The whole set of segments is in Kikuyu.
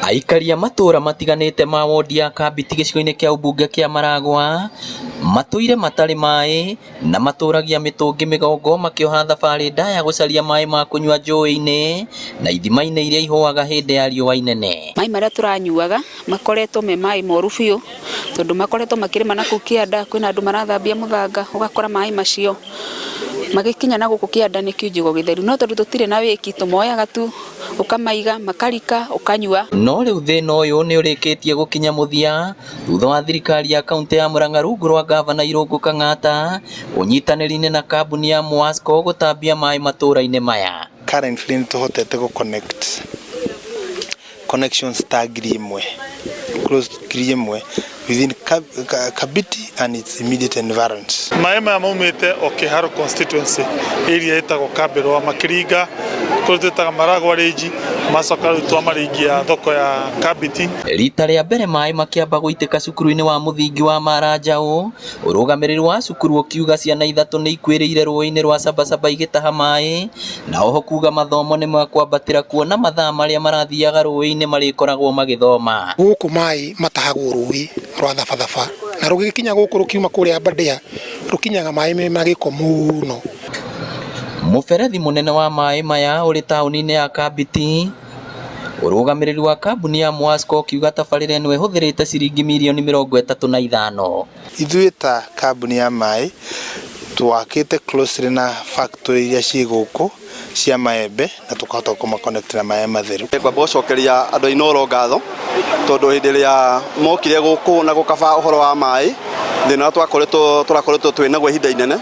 Aikari a matũra matiganĩte ma wondi ya Kambiti gĩcigo-inĩ kĩa ũmbunge kĩa Maragwa matũire matarĩ maĩ na matũragia mĩtũngi mĩgongo makĩoha thabarĩ ndaya gũcaria maĩ ma kũnyua njũĩ-inĩ na ithima-inĩ iria ihũaga hĩndĩ ya riũa inene. Maĩ marĩa tũranyuaga makoretwo me maĩ moru biũ tondũ makoretwo makĩrĩma na kũu kĩanda, kwĩna andũ marathambia mũthanga ũgakora maĩ macio magĩkinya na gũkũ kĩanda nĩ kĩunjĩgo gĩtheru, no tondũ tũtirĩ na wĩki tũmoyaga tu ũkamaiga makarika ũkanyua. No rĩu thĩna ũyũ nĩ ũrĩkĩtie gũkinya mũthia thutha wa thirikari ya kaunti ya Murang'a rungu rwa gavana Irũngũ Kang'ata ũnyitanĩri-inĩ na kambuni ya Mwasco gũtambia maĩ matũra-inĩ maya. Currently nĩ tũhotete gũ connect connections ta 1000, close to 1000 within Kabiti and its immediate environs. Maĩ maya maumĩte o Kĩharũ constituency area ĩtagwo Kambĩrwa, makĩringa kũrĩa twĩtaga Maragwa Range, macoka rĩu twamaringia thoko ya Kabiti. Rita rĩa mbere maĩ makĩamba gũitĩka cukuru-inĩ wa mũthingi wa Maranjaũ, ũrũgamĩrĩri wa cukuru ũkiuga ciana ithatũ nĩ ikuĩrĩire rũĩ-inĩ rwa Sabasaba igĩtaha maĩ, na oho kuga mathomo nĩ makwambatĩra kuona mathaa marĩa marathiaga rũĩ-inĩ marĩkoragwo magĩthoma. Gũkũ maĩ matahagwo rũĩ rwa Thabathaba na rũgĩkinya gũkũ rũkiuma kũrĩa Aberdare rũkinyaga maĩ me magĩko mũno. Mũberethi mũnene wa maĩ maya ũrĩ taũni-inĩ ya Kambiti. Ũrũgamĩrĩri wa kambuni ya Mwasco ũkiuga tabarĩra ĩno ĩhũthĩrĩte ciringi mirioni 35. Ithuĩ ta kambuni ya maĩ twakĩte closely na factory iria ciĩ gũkũ cia maembe na tũkahota kũma connect na maĩ matheru. Ngwamba gũcokeria andũ a Inooro ngatho tondũ hĩndĩ ĩrĩa mokire gũkũ na gũkaba ũhoro wa maĩ, thĩna ũrĩa twakoretwo tũrakoretwo twĩ naguo ihinda inene,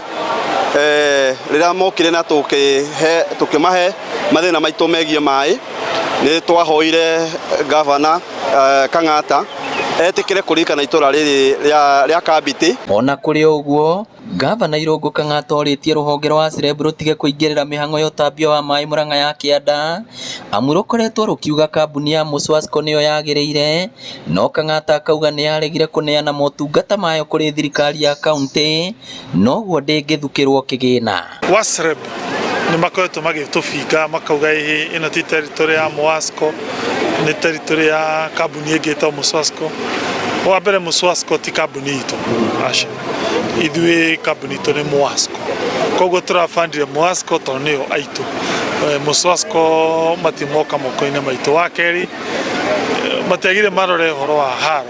rĩrĩa mokire na tũkĩmahe mathĩna maitũ megiĩ maĩ, nĩ twahoire gavana Kang'ata etĩkĩre kũririkana itũra rĩrĩ rĩa Kambiti. Ona kũrĩ ũguo, gavana Irũngũ Kang'ata orĩtie rũhonge rwa ASREB rũtige kũingĩrĩra mĩhang'o ya ũtambia wa maĩ Murang'a ya kĩanda, amu rũkoretwo rũkiuga kambuni ya Mũswasco nĩyo yagĩrĩire, no Kang'ata akauga nĩ yaregire kũneana motungata mayo kũrĩ thirikari ya kaunti, noguo ndĩngĩthukĩrwo kĩgĩna. WASREB nĩ makoretwo magĩtũbinga makauga ĩhĩ ĩno ti territory ya Mwasco, nĩ territory ya kambuni ĩngĩ ĩtagwo Mũswasco. Wa mbere Mũswasco ti kambuni itũ, aca, ithuĩ kambuni itũ nĩ Mwasco, koguo tũrabandire Mwasco tondũ nĩyo aitũ. Mũswasco matimoka moko-inĩ maitũ. Wa kerĩ, matiagire marore ũhoro wa haro,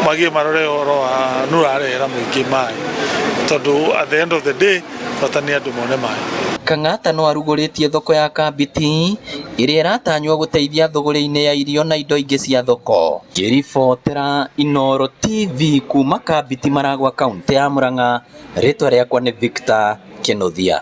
magire marore ũhoro wa nũ ũrarehera mũingĩ maĩ, tondũ at the end of the day bata nĩ andũ mone maĩ. Kang'ata no arugũrĩtie thoko ya Kambiti ĩrĩa ĩratanywo gũteithia thũgũrĩ-inĩ ya irio na indo ingĩ cia thoko. Ngĩribotera Inooro TV kuma Kambiti, Maragwa, kaunti ya Murang'a, rĩtwa rĩakwa nĩ Victor Kĩnuthia.